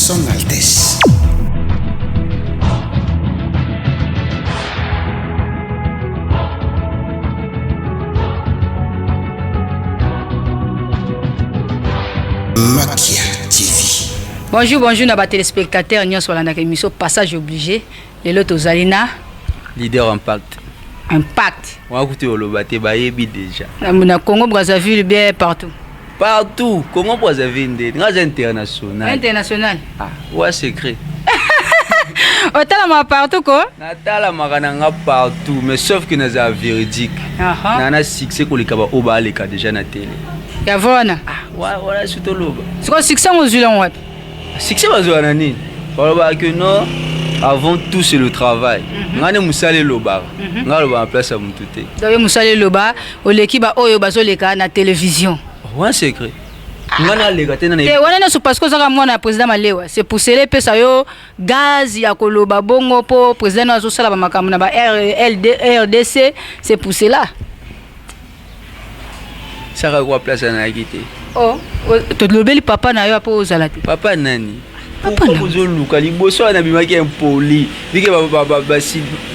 Son Altesse. Makia TV. Bonjour, bonjour na ba téléspectateurs nyonso balandaka émission Passage obligé. Lelo tozali na Leader Impact. Impact. Wana kutu oloba te, bayebi déjà. Na Congo Brazzaville, bien partout. Partout, Congo Brazzaville nde. Nga za international. International. Ah, wa secret. Otalamaka partout ko? Natalamaka na nga partout, mais sauf que naza véridique. Na na succès koleka ba oyo baleka déjà na télé. Ya wana. Ah, wana surtout loba. Siko succès ngo ozwila ngo wapi? Succès bazwaka na nini? Balobaka que non, avant tout c'est le travail. Nga nde mosala elobaka. Nga alobaka na place ya motu te. Donc yo mosala eloba, oleki ba oyo bazoleka na télévision. Wana secret. Nga naleka te na Te wana nyonso parce que ozaka mwana ya président Malewa. C'est pour cela epesa yo gaz ya koloba bongo po président no azosala ba makambo na ba RLD, RDC, c'est pour cela. Saka kwa place nayaki te. Oh, tolobeli papa na yo apo ozala te. Papa nani? Papa Pourquoi bozoluka liboso wana nabimaki impoli bike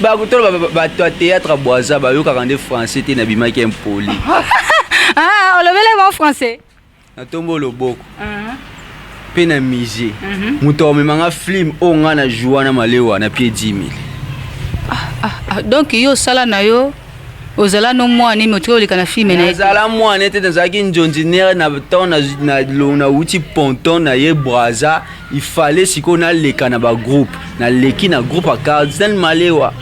bakotolo bato ya théâtre Brazza bayokaka nde français te, nabimaki impoli. Ah, olobeli bango français. Natombo loboko mpe na musée, moto akomemanga film oyo nga na joua na Malewa na pie 10 000. Ah, ah, donc yo osala na yo ozala no mwana nini otika oleka na film na ye te? Nazala mwana ete nazalaki nzonzinere na ntango nauti ponton na ye Braza, il fallait sikoyo naleka na bagroupe, naleki na groupe ya Cardinal Malewa.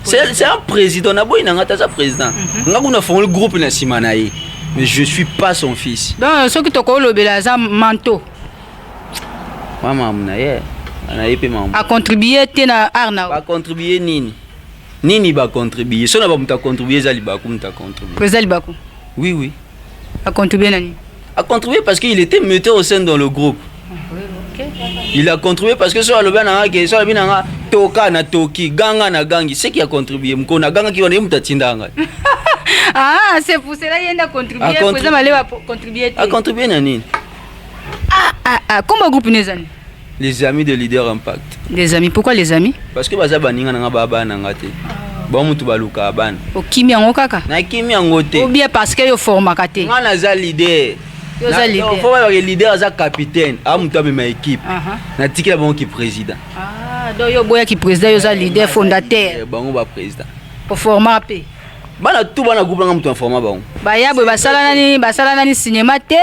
C'est un président, naboyi na nga te, aza président. Nga kuna fongoli groupe na nsima na ye, mais je suis pas son fils. Donc soki tokolobela aza manteau. Mama na ye, na ye mpe mama. Acontribue te na art na yo. Bacontribue nini? Nini bacontribue? So na bamoto acontribue eza Libaku, moto acontribue. Président Libaku. Oui. Acontribue na nini? A contribué parce qu'il était metteur au sein dans le groupe. Il a contribué parce que so alobi na nga ke so alobi na nga toka na toki, ganga na gangi, ce qui a contribué mko na ganga ki wana ye moto atinda nga. Ah, c'est pour cela ye nde acontribue. Président Malewa contribue te. Acontribue na nini? Ah, ah, ah, kombo groupe ne ezali? Les Amis de Leader Impact. Les Amis, pourquoi les Amis? Parce que baza baninga na nga, baa bana na nga te. Bango motu balukaka bana. Okimi yango kaka? Nakimi yango te. Ou bien parce que yo formaka te? Nga naza leader. Yo oza leader. Faut bayebaka leader aza capitaine, aa moto amema équipe. Natikela bango ki président. Ah, donc yo oboyaki président, yo oza leader fondateur. Bango ba président. Oformaka mpe? Bana tu bana groupe nanga moto aforma bango. Baya boye basala nani cinéma te,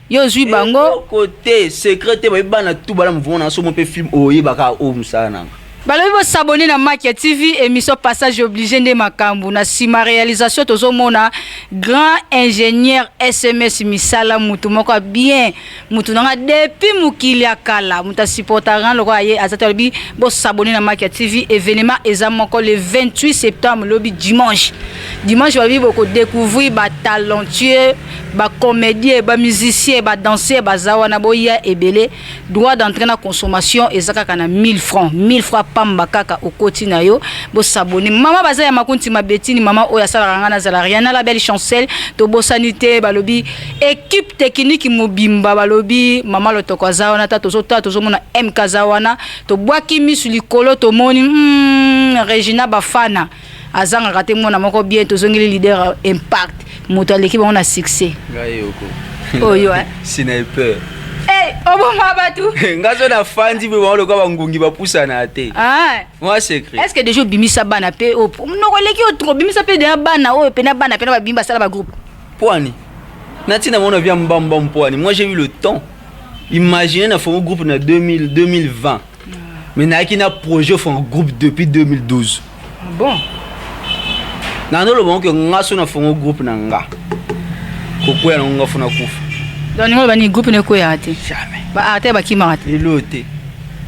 yo ozwi bango. Eloko te, secret te, bayebi bana tu bana mouvement na somo mpe film oyebaka oyo mosala nanga. Balobi bosabone na Makia TV, émission Passage obligé nde makambo. Na nsima réalisation tozomona grand ingénieur SMS Misala, mutu moko ya bien, mutu nanga depuis mokili ya kala, mutu asupportaka lokola ye aza te. Alobi bosabone na Makia TV, événement eza moko le 28 septembre, lobi dimanche. Dimanche balobi bokodécouvrir batalentueux, bacomédien, bamusicien, badanseur baza wana, boya ebele. Droit d'entrée na consommation eza kaka na 1000 francs, 1000 francs pamba kaka okoti na yo. Bosabone mama baza ya makunti mabetini, mama oyo asalaka nga nazala rien na la belle Chancel, tobosani te. Balobi équipe technique mobimba, balobi mama Lotoko aza wana, ta tozotala tozomona MK aza wana, tobwaki misu likolo tomoni Regina Bafana azangaka te, mwana moko bien. Tozongeli Leader Impact, moto aleki bango na succès. Ngai yoko. Oyo, eh? Sniper. Hey, oboma bato. Nga so nafandi boye, bango lokola bangungi bapusana te. Ah. Mwa secret. Est ce que déjà obimisa bana mpe noko eleki yo trop, obimisa mpe deya bana oyo pena bana pena babimi basala bagroupe? Poani natina mona via mbamba mpwani. Moi j'ai eu le temps, imaginez, na fongo groupe na 2000, 2020, mais nayaki na projet fongo groupe depuis 2012. Ah bon? Nandoloba ngo ke nga so na fongo groupe na nga kokwea nango, nga fona kufa. Donc ningo bani groupe ne kweyaka te? Jamais. Baarte bakimaka te? Elo te.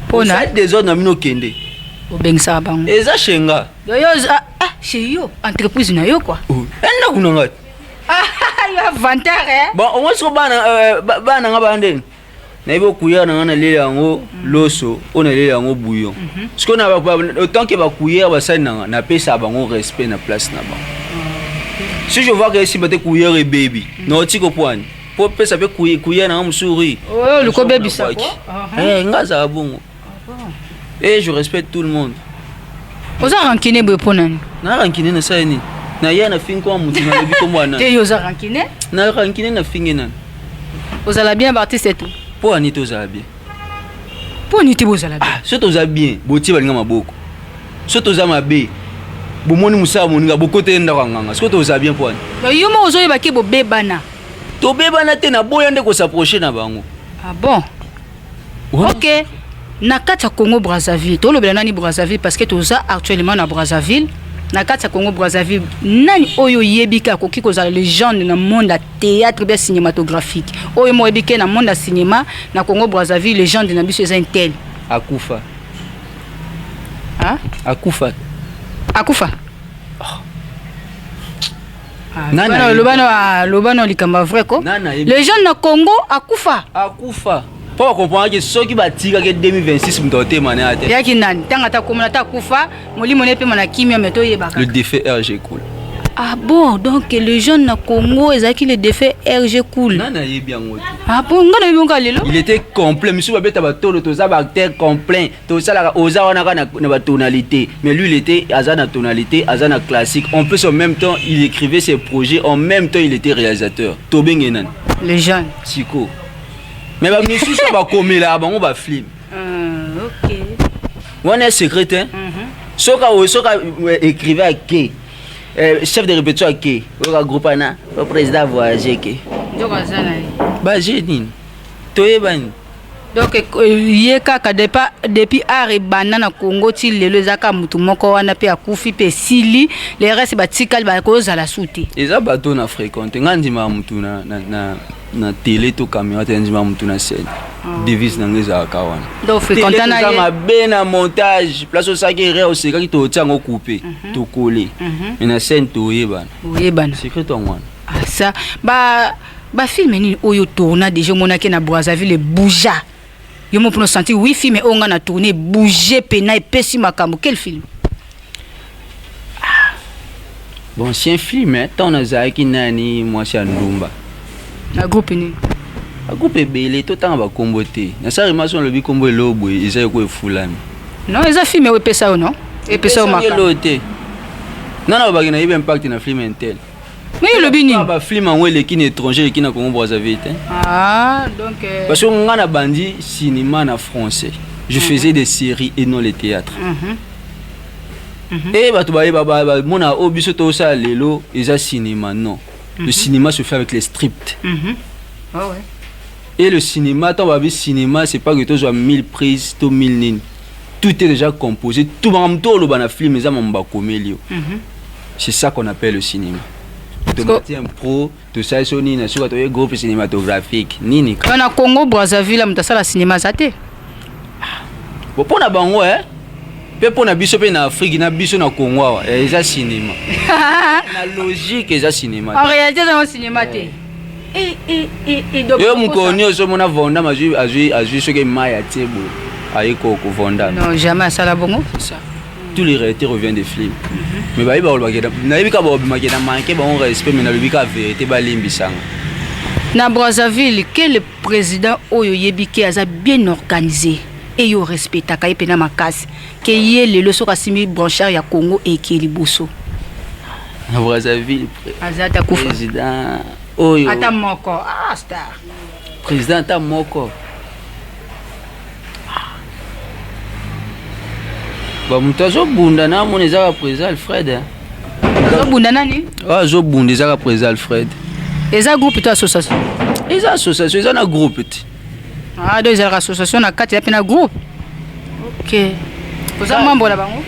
Mpona? Osali désordre na bino, okende. Obengisaka bango? Eza chez nga. Donc yo ah, chez yo, entreprise na yo quoi. Ndako na nga. Yo inventaire, eh? Bon, au moins siko bana bana nga bana ndeni nayebi okuyere na nga nalela yango loso oyo nalela yango bouillon. Sikoyo na autant que bakuyere basali na nga, napesaka bango respect na place na bango. Si je vois que esimba te, kuyere ebebi, naotika opwani. Mpo pesa mpe cuillère nanga mosusu riz. Oyo oluki obebisa ko. Nga azala bongo. Et je respecte tout le monde. Oza rancune boye mpo nani? Na rancune nasali nini? Naya na fingi kwa motu, nalobi kombo ya nani? Te, yo oza rancune. Na rancune, na fingi nani? Ozala bien baartiste tout. Mpo ani tozala bien? Mpo nini te bozala bien? Ah, so toza bien, botie balinga maboko. So toza mabe, bomoni mosala moninga, bokoteli ndako ya nganga. Soki toza bien, mpo ani? Donc yo moko ozoyeba ke bobebana? Tobebana te, naboya nde kos'approcher na bango. Ah bon? Ouais. Ok, na kati ya Congo Brazzaville, tolobela nani Brazzaville, parce que toza actuellement na Brazzaville. Na kati ya Congo Brazzaville, nani oyo oyebi ke akoki kozala légende na monde ya théâtre bien cinématographique, oyo mo oyebi ke na monde ya cinéma na Congo Brazzaville, légende na biso eza un tel? Akufa. Ah? Akufa. Akufa. Ah, loba na likambo ya vrai ko. Nani ayebi? Légende na Congo akufa. Akufa mpo bakomprendre ke soki batikaki 2026, moto atema na ya te. Yaki nani? Ntango ata komona ata akufa, molimo ne epema na kimia, me toyebaka. Le défunt RG Cool. Ah bon, donc légende na Congo ezalaki le défunt RG Cool? Nani ayebi yango te? Ah bon, nga nayebi yango lelo. Il était complet. Misusu babeta batolo, toza baacteur complet, tosalaka, oza wana kaka na batonalité, mais lui, il était, aza na tonalité, aza na classique, en plus en même temps il écrivait ses projets, en même temps il était réalisateur. Tobenge nani? Légende. Siko mais bamisusu bakomelaka bango bafilm. Wana secret te. Soki soki écrivain ake, chef de répétition ake, oyoka groupe wana o président voyage ke. Nzoko aza na ye. Baje nini, toyebani. Donc ye kaka depuis art ebanda na Congo ti lelo, eza kaka motu moko wana mpe akufi mpe esili, le reste batikali bakozala su te. Eza bato na fréquente. Nga ndimaka motu na télé to caméra te, ndimaka motu na scène. Devise na nga ezalaka wana. Donc fréquenta na eza ye. Mabe na montage, place osalaki erreur, osekaki, totia yango coupe, tokole, mais na scène toyebana. Oyebana. Secret yango wana. Ah, ça ba bafilm nini oyo tourna déjà, omonaki na Brazzaville ebouja, yo mo mpona osentir oui, film oyo nga na tourne ebouge pena, epesi makambo? Quel film? Bon, c'est un film, hein. Ntango nazalaki nani, mwasi ya ndumba. Na groupe nini? Bagroupe ebele, totanga bakombo te. Nasali so nalobi kombo elo boye, eza eko efulami. Non, eza film oyo epesa yo, non, epesa yo makambo. Elo te, nana babaki nayebi impact na film intel. Mais elobi nini? Bafilm yango eleki na étranger, eleki na Congo Brazzaville te. Ah, donc parce que nga na bandi cinéma na français, je faisais des séries et non le théâtre. E bato bayeba, bamona oyo biso tosala lelo eza cinéma. Non, le cinéma se fait avec les scripts. Ah ouais. Et le cinéma, tant babi cinéma, c'est pas que tozwa 1000 prises to 1000 nini, tout est déjà composé, tout. Makambo to oloba na film eza mambo bakomeli yo. C'est ça qu'on appelle le cinéma. Tomati un pro, tosali so nini, na suka toye groupe cinématographique nini. Donc na Congo Brazzaville, moto asala cinéma aza te? Bon, mpo na bango mpe mpo na biso mpe na Afrique na biso na Congo awa, eza cinéma na logique, eza cinéma. En réalité ezango cinéma te. Donc yo mokolo nyonso omona Vandam azwi soki mai atie boye, aye kovandam? Non, jamais asala bongo. C'est ça, tous les réalités reviennent des films. Mais bayebi, balobaki, nayebi kaka balobimaki na manke bango respect, mais nalobi kaka vérité, balimbisanga. Na Brazzaville, quel président oyo oyebi ke aza bien organisé e yo respectaka ye mpena makasi, ke ye lelo soki asimbi branchard ya Congo eke liboso? Na Brazzaville? Aza ata kufa. Président oyo? Ata moko, ah, star. Président ata moko, bamoto azobunda na amona, ezaka président Alfred, hein. Azobunda nani? Oyo azobunda ezaka président Alfred. Eza groupe to association? Eza association, eza na groupe te. Ah, donc ezalaka association na kati ya mpe na groupe. Ok, oza membre na bango?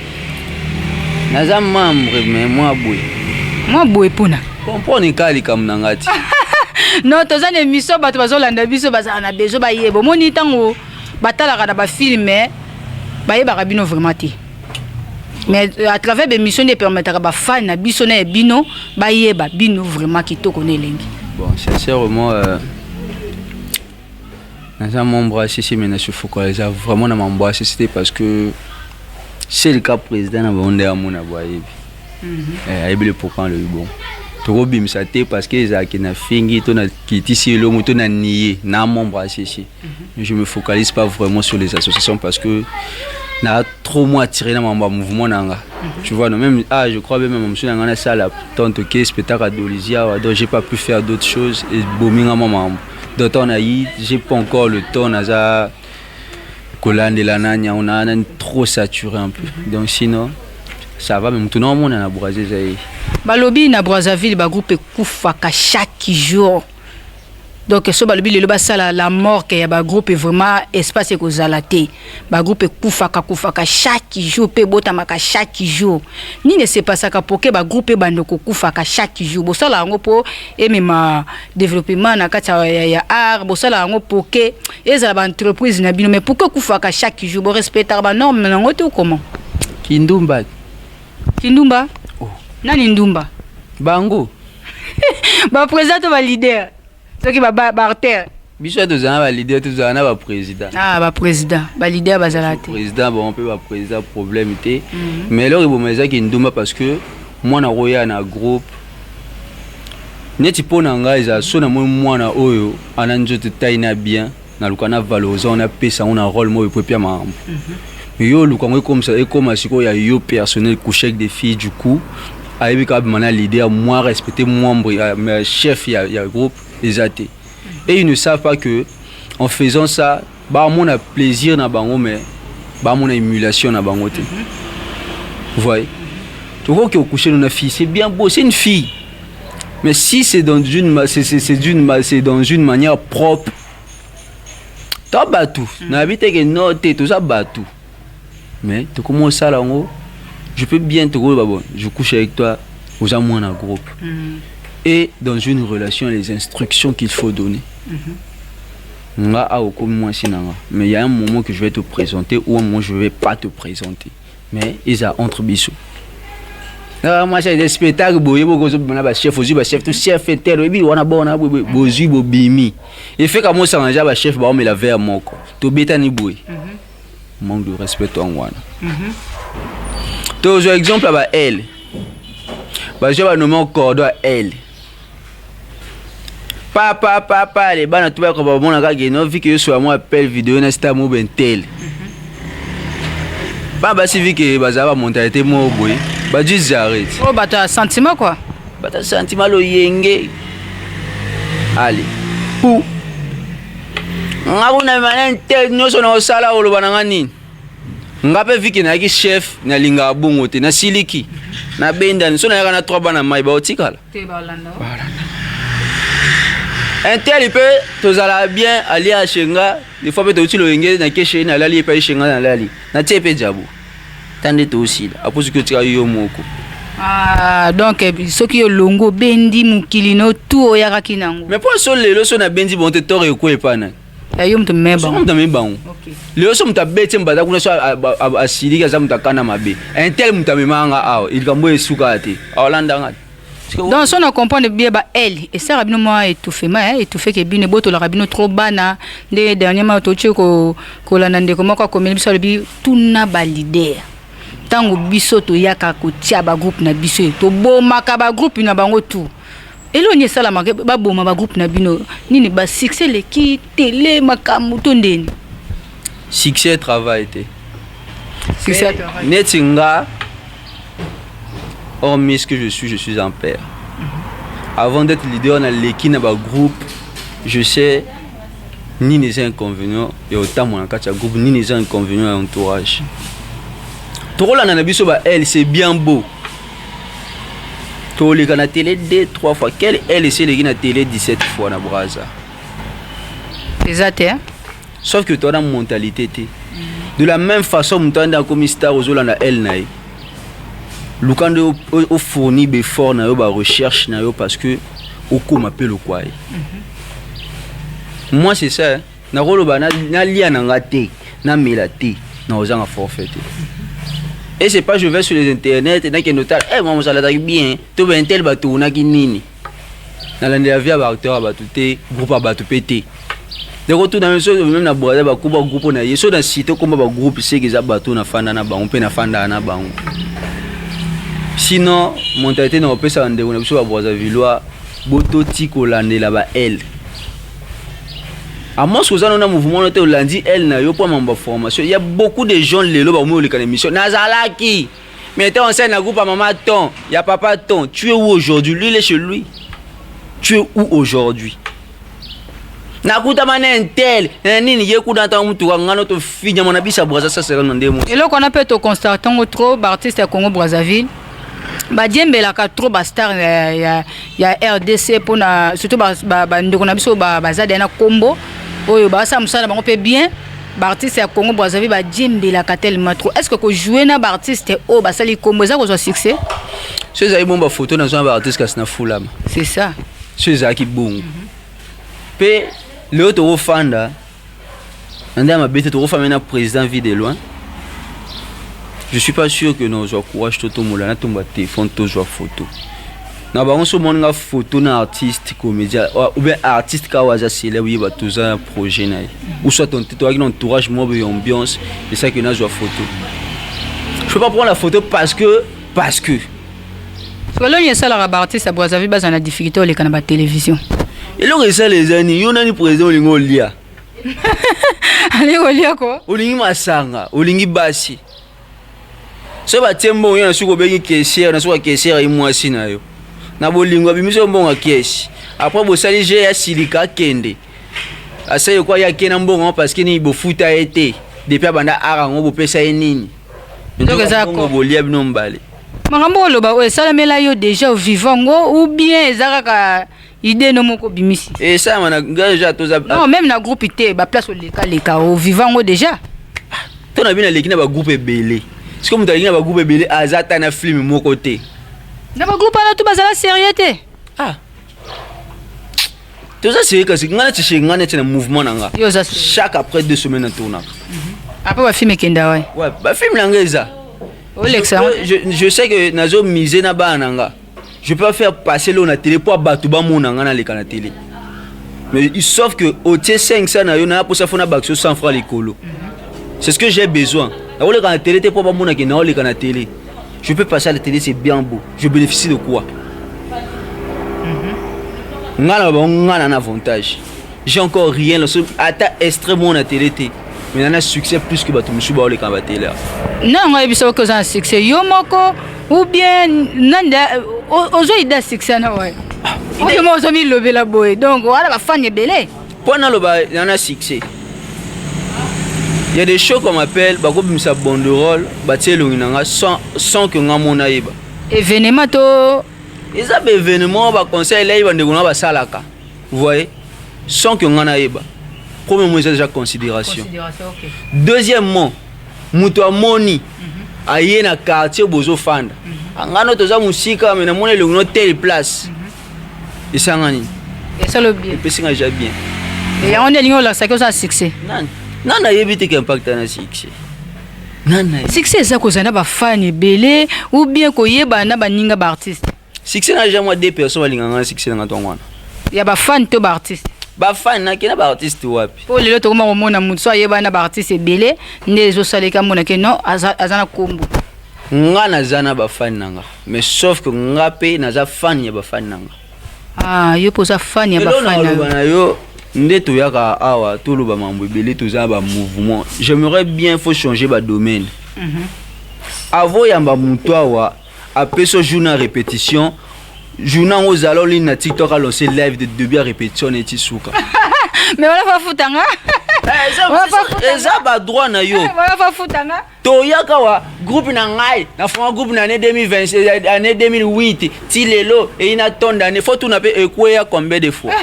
Naza membre, mais mwa boye. Mwa boye mpona? Comprendre kaka likambo na nga ti. Non, toza na émission, bato bazolanda biso bazala na besoin bayeba. Omoni, ntango batalaka na bafilm, bayebaka bino vraiment te, mais à travers bémission nde epermettaka bafan na biso na ya bino bayeba bino vraiment kitoko na elengi. Bon, sincèrement, naza membre ACC, mais nasufuka eza vraiment na mambo ACC te, parce que c'est le cas président na bango nde amona bo ayebi. Ayebi le pourquoi alobi bon. Tokobimisa te parce que ezalaki na fingi to na kitisi elongo to na nie na membre ACC. Je me focalise pas vraiment sur les associations parce que na trop moi attiré na mambo ya mouvement na nga. Tu vois, non, même, ah, je crois même monsieur na nga na salle tant que spectacle à Dolizia, donc j'ai pas pu faire d'autres choses et bominga mwa mambo. Donc on a eu, j'ai pas encore le temps naza kolandela nani, on a nani trop saturé un peu. Donc sinon ça va, mais mutu na omona na Brazza eza ye. Balobi na Brazzaville bagroupe ekufaka chaque jour. Donc so balobi lelo basala la morgue ya bagroupe, vraiment espace ekozala te. Bagroupe ekufaka kufaka chaque jour mpe ebotamaka chaque jour. Nini esepasaka poke bagroupe ebanda kokufaka chaque jour? Bosala yango mpo emema développement na kati ya art, bosala yango poke ezala baentreprise na bino, mais pourquoi ekufaka chaque jour? Borespectaka banorme nango te ou comment? Kindumba. Kindumba? Oh. Nani ndumba? Bango. Baprésident to baleader soki baartere? Biso tozala na baleader, tozala na baprésident. Ah, baprésident, baleader bazala te? Président bango mpe baprésident, problème te. Mais eloko eboma ezaki ndumba parce que mwana koya na groupe neti mpo na ngai ezala so namoni mwana oyo ana nzoto tai na bien, naluka na valoriser ngo, napesa yango na rôle moko epo epia makambo. Mais yo oluka yango ekomisa ekóma sikoyo ya yo personnel, coucher avec des filles. Du coup ayebi kaka bima na leader, moi respecter membre ya chef ya groupe eza te. Et ils ne savent pas que en faisant ça, bamona plaisir na bango, mais bamona émulation na bango te. Vous voyez, tokoki ocoucher na fille, c'est bien beau, c'est une fille, mais si c'est dans une c'est dans une manière propre. To bato nayebi te ke no te, toza bato, mais tokoma osala yango, je peux bien tokoloba: bon, je couche avec toi, oza mwana groupe. Et dans une relation, les instructions qu'il faut donner, nga awa okomi mwasi na nga, mais il y a un moment que je vais te présenter ou un moment je vais pas te présenter, mais eza entre biso. Mwasi eza spectacle boye, bokozobima na bachef, ozwi bachef to chef tel, oyebi wana bona boye, bozwi bobimi efeka mosanga ja bachef baomela verre moko, tobetani boye, manque de respect. To yango wana tozwa exemple ya ba l bazwi banome cordon ya l papa papa le bana to bayaka bamona kaka eno vike yo soya mwa appel vidéo na star mo bentel bana basi vike bazala bamentalité moko boye, bazwi zaret. Oyo bato ya sentiment quoi. Bato ya sentiment, loyenge ale pu nga kuna mana te nyonso na osala oloba na nga nini. Nga mpe vike nayaki chef, nalingaka bongo te, nasiliki, nabendani so nayaka na trois bana mai baotikala. Te, balanda. Intel mpe tozala bien, alia ashenga des fois mpe touti loyenge, nakeshe nalali epai eshenga, nalali natie mpe diabo ta nde toosila apo soki otika yo moko. Ah, donc soki olongo obendi mokili no tu oyakaki nango. Mais mpo so lelo so nabendi bongo te, toro ekwe epai nani? Ya yo moto meme. So bango. Moto amemi bango. Lelo so moto abeti mbata kuna so asiliki, aza moto akanda mabe, intel moto amemanga awa, likambo esukaka te, aolandanga. Donc so na comprendre bien, ba ele esalaka bino mwa étouffement, étouffé ke bino ebotolaka bino trop bana. Nde dernièrement totie kolanda ndeko moko akomeli biso, alobi tuna baleader: ntango biso toyaka kotia bagroupe na biso, tobomaka bagroupe na bango tout. Eloni esalamaka baboma bagroupe na bino nini? Basuccès eleki tele makambo to ndeni? Succès travail te. Succès. Neti nga, hormis ce que je suis, je suis un père. Avant d'être leader na leki na bagroupe, je sais nini eza inconvénient ya otambola na kati ya groupe, nini eza inconvénient ya entourage. Tokolanda na biso ba l, c'est bien beau, toleka na télé deux trois fois. Quelle l esi eleki na télé 17 fois na Braza? Eza te, hein? Sauf que toza na mentalité te. De la même façon, moto ande akomi star, ozolanda ele na ye, luka nde ofournir baeffort na yo, barecherche na yo, parce que okóma mpe lokwa ye. Moi, c'est ça, hein. Nakoloba nalia na nga te, namela te, na ozanga forfait te. Et c'est pas je vais sur les internet nakende otala eh, mwa mosala azalaki bien to baintel batournaki nini. Nalandela vie ya baacteur ya bato te, groupe ya bato mpe te. Ndeko tuna so même na Braza bakuba groupe na ye so na cité okoma bagroupe seke eza bato nafanda na bango mpe nafandaka na bango. Sinon, mentalité na kopesa bandeko na biso ba Brazzavillois, bototi kolandela ba aile. À moins que oza na mouvement na te, olandi aile na yo mpo mambo ya formation. Il y a beaucoup de gens lelo bakomi oleka na émission nazalaki mais était en scène na groupe ya mama ton, ya papa ton. Tu es où aujourd'hui? Lui, il est chez lui. Tu es où aujourd'hui? Nakutama na intel na nini, ye kuna ntango mutuka ngano tofinyama na bisa Braza, saseka na nde mo. Eloko wana mpe toconstate yango trop, baartiste ya Congo Brazzaville badiembelaka trop bastar ya RDC, mpona surtout bandeko na biso baza deya na nkombo oyo basala mosala na bango mpe bien. Baartiste ya Congo Brazzaville badiembelaka tellement trop. Est ce que kojouer na baartiste oyo basali nkombo eza kozwa succès? So ezalaki bongo, bafoto nazwa na baartiste kasi na fulama. C'est ça. So ezalaki bongo mpe, lelo tokofanda na nde ya mabe te, tokofanda na président vie de loin. Je suis pas sûr que nazwa courage to tomola natomba téléphone, tozwa photo na bango. So omoni nga photo na artiste comédien ou bien artiste kaka oyo aza célèbre, yeba toza na projet na ye, ou soit toyaki na entourage moko boye, ambiance esaki nazwa photo. Je peux pas prendre la photo parce que Eloni esalaka baartiste ya Brazzaville baza na difficulté oleka na batélévision? Eloko esala eza nini? Yo nani président? Olingi olia. Alingi kolia ko. Olingi masanga, olingi basi. So batie mbongo, yo na suki obengi caissière, na suki ya caissière ayi mwasi na yo na bolingo, abimisi yo mbongo ya caisse. Après bosali je ya silika, akende asali ekwa ye, ake na mbongo yango parce que nini? Bofuta ye te depuis abanda art yango, bopesa ye nini? Donc eza mbongo bolia bino mibale. Makambo oloba oyo esalamela yo déjà ovivre yango ou bien eza kaka idée no moko obimisi? Esalama na ngai déjà, toza Non, même na groupe te, baplace olekaleka, ovivre yango déjà? To na bino aleki na bagroupe ebele. Sikoyo moto aleki na bagroupe ebele, aza ata na film moko te. Na bagroupe wana to bazala sérieux te? Ah, toza sérieux kasi ngai neti chez ngai, neti na mouvement na nga. Yo oza sérieux. Chaque après 2 semaines natournaka. Après bafilm ekenda wapi? Ouais, bafilm na ngai eza olekisa yango. Je sais que nazo miser na bana na nga. Je peux pas faire passer lo na télé po bato bamona nga naleka na télé, mais sauf que otie 500 na yo na posa fona bakisi 100 francs likolo. C'est ce que j'ai besoin. Nakoleka na télé te po bamona ke naoleka na télé. Je peux passer à la télé, c'est bien beau, je bénéficie de quoi? Nga na bango, nga na avantage, j'ai encore rien là, ata extrait mo na télé te, mais nana succès plus que bato mosusu baoleka na batélé. Na yango oyebisa oki oza na succès yo moko ou bien nani ozwa idée ya succès na waye oyo mo ozomilobela boye? Donc wana bafani ebele. Mpo naloba nana succès, il y a des shows qu'on m'appelle, bakobimisa banderole, batie elongi na nga sans que nga mona yeba. Événement to? Eza baévénement, baconseil elai bandeko na basalaka, vous voyez, sans que nga nayeba. Premièrement, eza déjà considération. Considération, ok. Deuxièmement, moto amoni aye na quartier bozofanda, angano toza mosika, me namoni elongi no telle place, esanga nini? Esala bien. Epesi nga déjà bien. Yango nde elingi olakisaki oza na succès. Nani nani ayebi te ke impact na succès? Nani ayebi? Succès eza kozala na bafani ebele ou bien koyebana na baninga baartiste? Succès na déjà moi deux personnes balingaka nga na succès na nga ntongo wana. Ya bafani to baartiste? Bafani. Nake na baartiste wapi? Mpo lelo tokoma komona motu so ayebana na baartiste ebele nde ezosaleka monake non, aza na kombo. Nga naza na bafani na nga, mais sauf que nga mpe naza fan ya bafani na nga. Ah, yo mpo oza fan ya Lelo bafani na naloba yo. Na yo nde toyaka awa, toloba mambo ebele, toza na bamouvement. J'aimerais bien, faut changer badomaine. Avant oyamba motu awa, apesi yo jour na répétition, journée yango ozala olini na TikTok, alance live de début ya répétition neti suka. Mais wana fafutanga. Eza badroit na yo. Wana fafutanga. Toyaka wa groupe na ngai, nafonga groupe na année 2020, année 2008 ti lelo eyi na tonde année, faut tuna mpe ekweya combien de fois.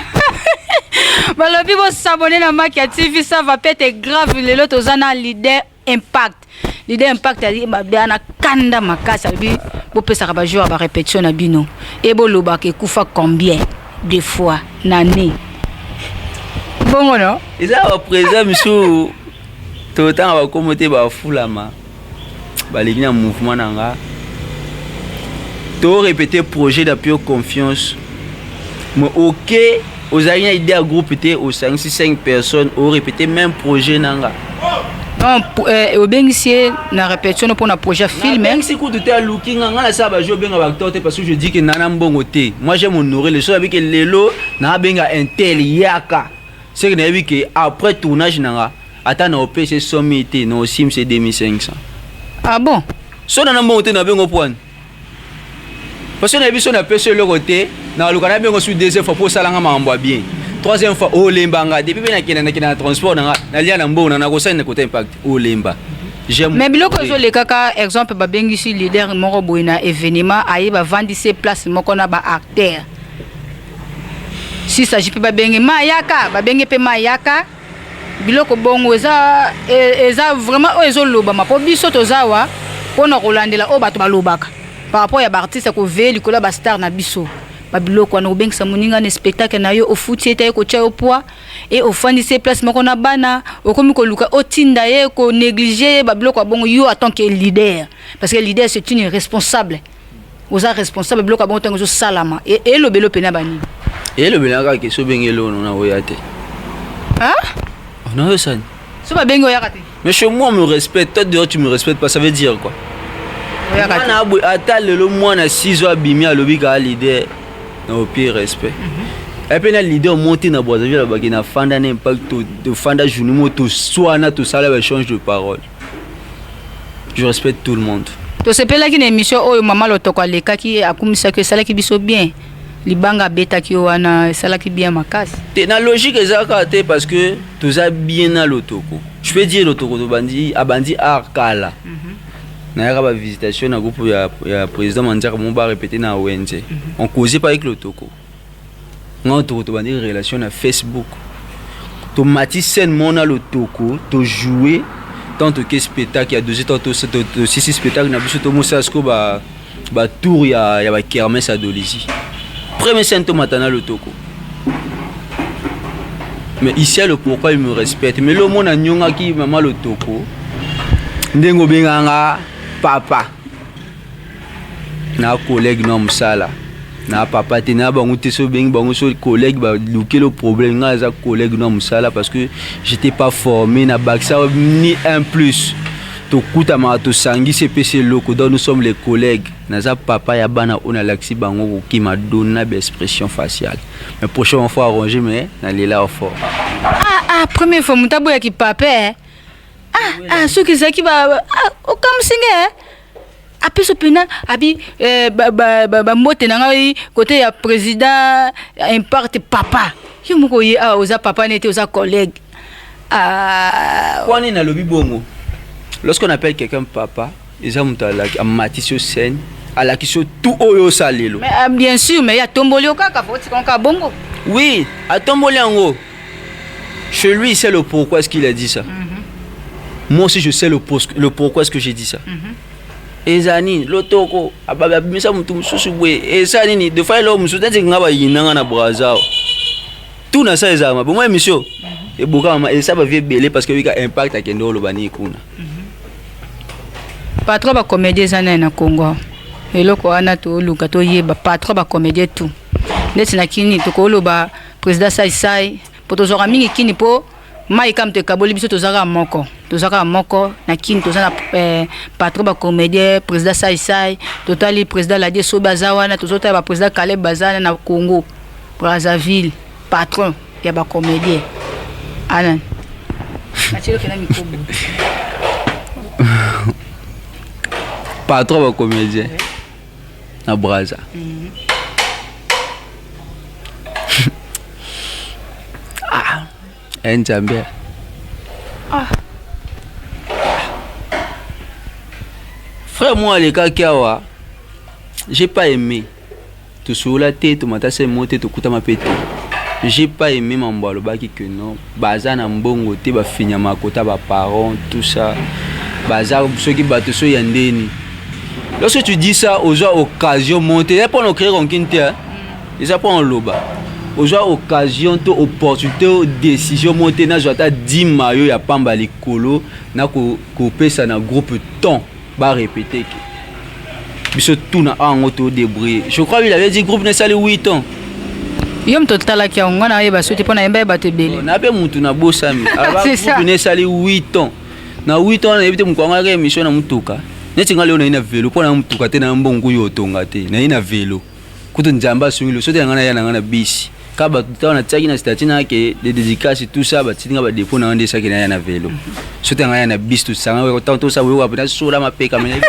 Balobi bosabone na Maki ya TV, ça va peut-être grave. Lelo toza na leader Impact. Leader Impact ali mabe na kanda makasi, alobi bopesaka bajour ya barépétition na bino e bolobaka ekufa combien de fois na année, bongo no? Eza baprésident misusu, totanga bakomo te, bafulama balingi na mouvement na nga torépété projet na pure confiance. Mais ok, ozalaki na idée ya groupe te, osangisi 5 personnes, orépété même projet na nga. Donc obengisi ye na répétition mpona projet film? Nabengisi kutu te, aluki nga. Nga nasala bajo obenga baacteur te, parce que je dis que nana mbongo te. Moi, j'aime honorer les choses. Abike lelo nabenga intel yaka, c'est que nayebi ke après tournage nanga, ata na opesa 100 000 te, na osim c'est 2500. Ah bon? So nana mbongo te, nabengo poine, parce que nayebi so napesi eloko te, naluka nabengo su deuxième fois mpo osalanga makambo ya bien, troisième fois olembanga. Depuis mpe nakende na transport nanga, nalia na mbongo na nakosali na kota impact, olemba. Mais biloko ezolekaka, exemple babengisi leader moko boye na événement, aye, bavandisi place moko na baacteur. Si s'agit mpe babenge mayaka, babenge mpe mayaka, biloko bongo eza vraiment oyo ezolobama, mpo biso toza awa mpona kolandela oyo bato balobaka par rapport ya baartiste, koveye likolo ya bastar na biso. Babiloko wana, kobengisa moninga na spectacle na yo, ofuti ye te, ye kotia yo poids e ofandisi ye place moko na bana, okomi koluka otinda ye, konéglige ye, babiloko ya bongo. Yo en tant que leader, parce que leader, c'est une responsable, oza responsable, biloko ya bongo ntango ezosalama, elobeli opena banini? Elobeli kaka ke so obenge eloko na oya te. Nayosani. So babengi, oyaka te? Mais chez moi, on me respecte. Toi dehors, tu me respectes pas, ça veut dire quoi? Ata lelo mwana 6 abimi, alobi kaka leader na opie respect. Epe na leader monte na Brazzaville, alobaki nafanda na impact, tofanda journée mo, toswana, tosala baéchange de parole. Je respecte tout le monde. Tosepelaki na émission oyo mama Lotoko alekaki, akumisaki, esalaki biso bien. Libanga abetaki yo wana esalaki bien makasi. Te, na logique eza kaka te, parce que toza bien na Lotoko. Je peux dire, Lotoko tobandi, abandi art kala. Nayaka bavisitation na groupe ya président Mandiaka mo, barépété na wenze. On causait pas avec Lotoko. Nga Lotoko tobandi relation na Facebook. Tomati scène mo na Lotoko, tojoue. Tant toke spectacle ya deuxième temps, tosisi spectacle na biso, tomosala sikoyo batour ya bakermesse ya Dolisie. Premier scène tomata na Lotoko. Mais ici, le pourquoi il me respecte. Mais le mona nyongaki mama Lotoko, ndenge obenganga papa na collègue na mosala na papa te, na bango te. So obengi bango so collègue, balukeli problème. Ngai aza collègue na mosala, parce que j'étais pas formé na bakisa ni un plus. Tokutamaka, tosangisi, epesi eloko. Donc nous sommes les collègues. Naza papa ya bana oyo nalakisi bango kokima dona baexpression faciale. Mais prochaine fois, arranger, mais nalela fort. Ah ah, première fois moto aboyaki papa, eh? Ah ah, soki ezalaki okamusinge, eh? Apesi mpena abi bambote na ngai kote ya président Imparte papa. Yo moko ye awa oza papa nete, oza collègue. Ah. Kwani nalobi bongo, lorsqu'on appelle quelqu'un papa, eza moto amatisi yo scène, alakisi yo tout oyo osala lelo. Mais, bien sûr, mais atomboli yo kaka, faut otika kaka bongo. Oui, atomboli yango. Chez lui, il sait le pourquoi est-ce qu'il a dit ça. Moi aussi, je sais le pourquoi est-ce que j'ai dit ça. Eza nini, Lotoko abimisa motu mosusu boye, eza nini? Des fois eloko mosusu neti nga bayinanga na Braza, tout na sa ezala mabe. Mwa émission ebokama, esa bavie ebele, parce que wika impact akende oloba nini kuna. Patron bacomédien eza nani na Congo? Eloko wana toluka toyeba, patron bacomédien tout neti na kini, tokoloba président Saisai, mpo tozwaka mingi kini, mpo mai kam toekaboli biso, tozalaka moko, tozalaka moko na kini. Toza na patron bacomédien, président Saisai, totali président Ladie Sobe aza wana, tozotala baprésident Caleb baza wana. Na Congo Brazzaville, patron ya bacomédien anani? Natielokena mikobo. Patron bacomédien na Braza? Ah, Nzambe! Ah. Frère, moi alekaki awa, j'ai pas aimé. Tosolola te, tomata se mo te, tokutama mpe te. J'ai pas aimé mambo alobaki que non, baza na mbongo te, bafinyama kota baparent, tout ça, baza soki bato so ya ndeni. Lorsque tu dis ça, ozwa occasion mo te, eza mpona ocréer rancune te, eza mpona oloba ozwa occasion to opportunité, décision mo te. Nazwa ata dima yo ya pamba likolo na kopesa na groupe temps barépété ke biso tuna awa yango todébrouiller. Je crois il avait dit groupe nesali 8 ans. Yo moto otalaki yango, nga nayeba so te, mpo nayemba ye bato ebele. Na mpe mutu nabosami. Groupe nesali 8 ans. Na 8 ans nayebi te mokolo yango ayaka émission na motuka. Neti nga lelo naye na velo mpo na motuka te, na mbongo kuyu otonga te, naye na velo. Kutu Nzambe asungi loso te na nga naya na nga na bisi. Ka bato ntango natiaki na statut na ke de dédicace tout ça, batindi nga badepot na nga nde esaki naya na velo. So te nga ya na bisi tosanga ntango tosala boyoka mpe nasola mapeka me nayebi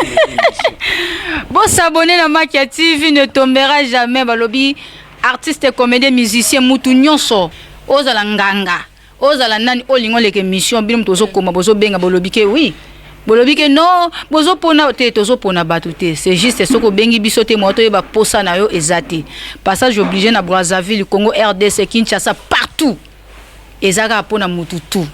Bosabone na Makia TV, ne tombera jamais. Balobi artiste, comédien, musicien, mutu nyonso, ozala nganga, ozala nani, olingi oleka émission, bino moto ozokoma, bozobenga, bolobi ke oui, bolobi ke non, bozopona te, tozopona bato te. C'est juste soki obengi biso te, moya toyeba posa na yo eza te. Passage obligé na Brazzaville, Congo RDC, Kinshasa, partout, eza kaka mpona mutu tu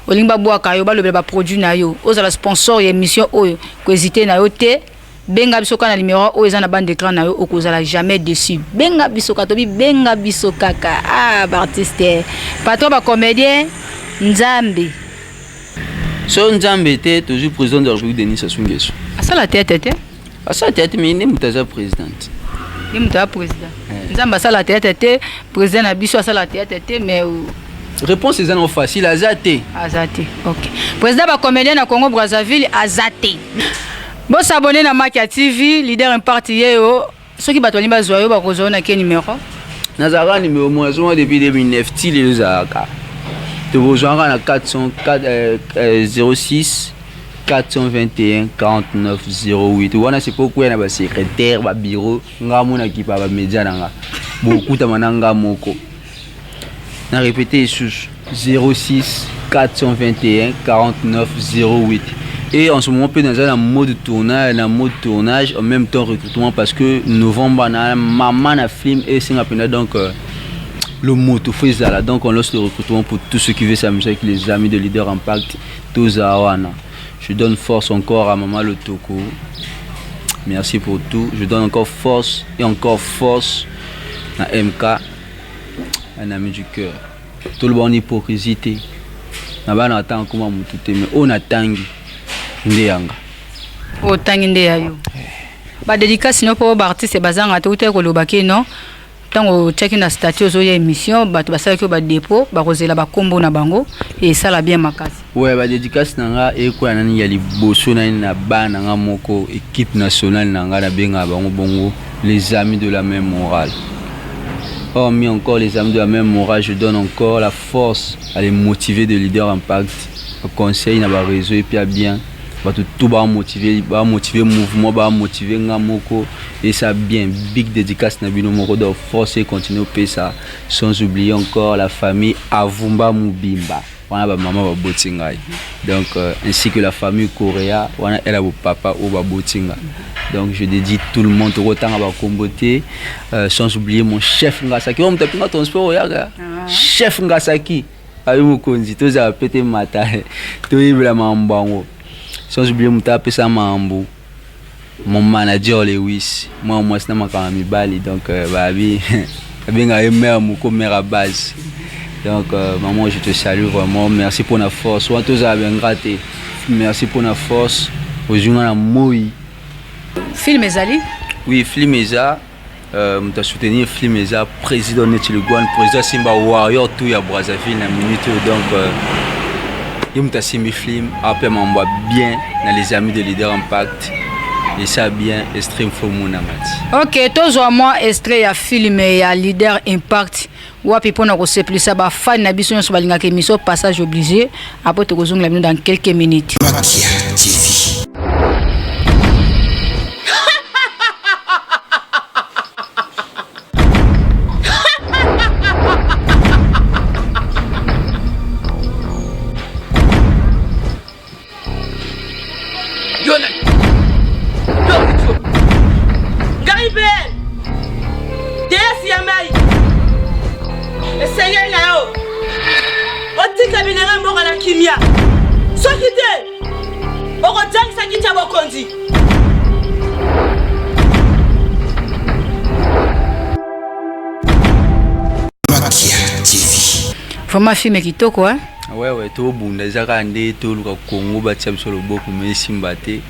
olingi babwaka yo, balobela baproduit na yo, ozala sponsor ya émission oyo, kohésite na yo te. Benga biso kaka na numéro oyo eza na bande d'écran na yo, okozala jamais déçu. Benga biso kaka, tobi benga biso kaka. Ah, baartiste, patron, bacomédien, Nzambe. So Nzambe te, tozwi président de la République Denis Sassou Nguesso. Asala théâtre te. Asala théâtre, mais nde moto aza présidente. Ye moto aza président. Nzambe asala théâtre te, président na biso asala théâtre te, mais Réponse eza nango facile, aza te. Aza te, ok. Président bacomédien na Congo Brazzaville aza te. Bosabone na Makia TV. Leader Impact ye yo, soki bato balingi bazwa yo, bakozwa yo na ke numéro? Nazalaka numéro mo nazonga depuis 2009 ti lelo, ezalaka tokozwaka na 400 06 421 49 08. Wana c'est po kwea na basecrétaire, babureau. Nga monaki pa bamédia na nga, bokutama na nga moko. Na répété lisusu: 06 421 49 08. Et en ce moment mpe naza na mode tournage, na mode tournage en même temps recrutement, parce que novembre na mama na film esenga mpenza. Donc le moto faut ezala. Donc on lance le recrutement pour tous ceux qui veulent s'amuser avec les amis de Leader Impact. Tozala wana. Je donne force encore à Mama Lotoko, merci pour tout. Je donne encore force et encore force na MK, un ami du cœur. Toloba wana hypocrisie te, na bana ata nkoma motu te, mais oyo natangi nde yanga. Oyo otangi nde ya yo. Badédicace no mpo baartiste bazanga te. Utaki koloba ke non, ntango otiaki na statut ozoya émission, bato basalaki oyo badépôt, bakozela bakombo na bango, esala bien makasi. Ouais, badédicace na nga ekoya nani ya liboso, nani na bana na nga moko, équipe nationale na nga, nabengaka bango bongo, les amis de la même morale. Hormis encore les amis de la même morale, je donne encore la force à les motiver de Leader Impact, conseil na baréseau et puis à bien bato tout bamotive, bamotive mouvement, bamotive nga moko, esa bien. Big dédicace na bino moko. Donc force et continue opesa, sans oublier encore la famille Avumba Mubimba wana, bamama baboti ngai, donc ainsi que la famille Korea wana, ela bopapa oyo baboti nga. Donc je dédie tout le monde, tokotanga bakombo te, sans oublier mon chef Ngasaki oyo moto apinga transport oyaka. Chef Ngasaki abi mokonzi, tozala pe te mata, toyebela makambo yango. Sans oublier moto apesa makambo, mon manager Lewis, mwana mwasi na makambo ya mibali. Donc babi abengaka ye mare moko, mare à base. Donc maman, je te salue vraiment, merci pour la force wana. Tozala benga te, merci pour la force ozwi nga na moi. Film ezali? Oui, film eza. Moto asoutenir film eza président Neti Legwan, président asimba warrior tout ya Brazzaville na minute oyo. Donc ye moto asimbi film, ape mambo ya bien na les amis de Leader Impact, esa bien extrême fo monanga ti. Ok, tozwa mwa extrait ya film ya Leader Impact wapi, mpona kosepelisa bafani na biso nyonso balingaka émission Passage obligé. Après tokozongela bino dans quelques minutes. Makia TV. Yo nani? Yo yo. Ngai mpe deyesi ya mai esengeli na yo otika minere mboka na kimia, soki te okozangisa kiti ya bokonzi. Makia TV. Vraiment film kitoko, hein? Ouais, tobunda, eza kaka nde toluka Kongo batia biso loboko, mais esimba te.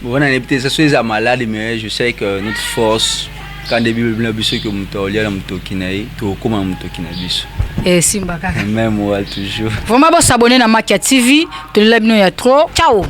Wana nayebi te, so eza malade, mais je sais que notre force Kande bible na biso ke moto aolia na motoki na ye, tokokóma na motoki na biso. Esimba kaka. Même moral toujours. Vraiment, bosabonner na Makia TV. Tolela bino ya trop. Ciao.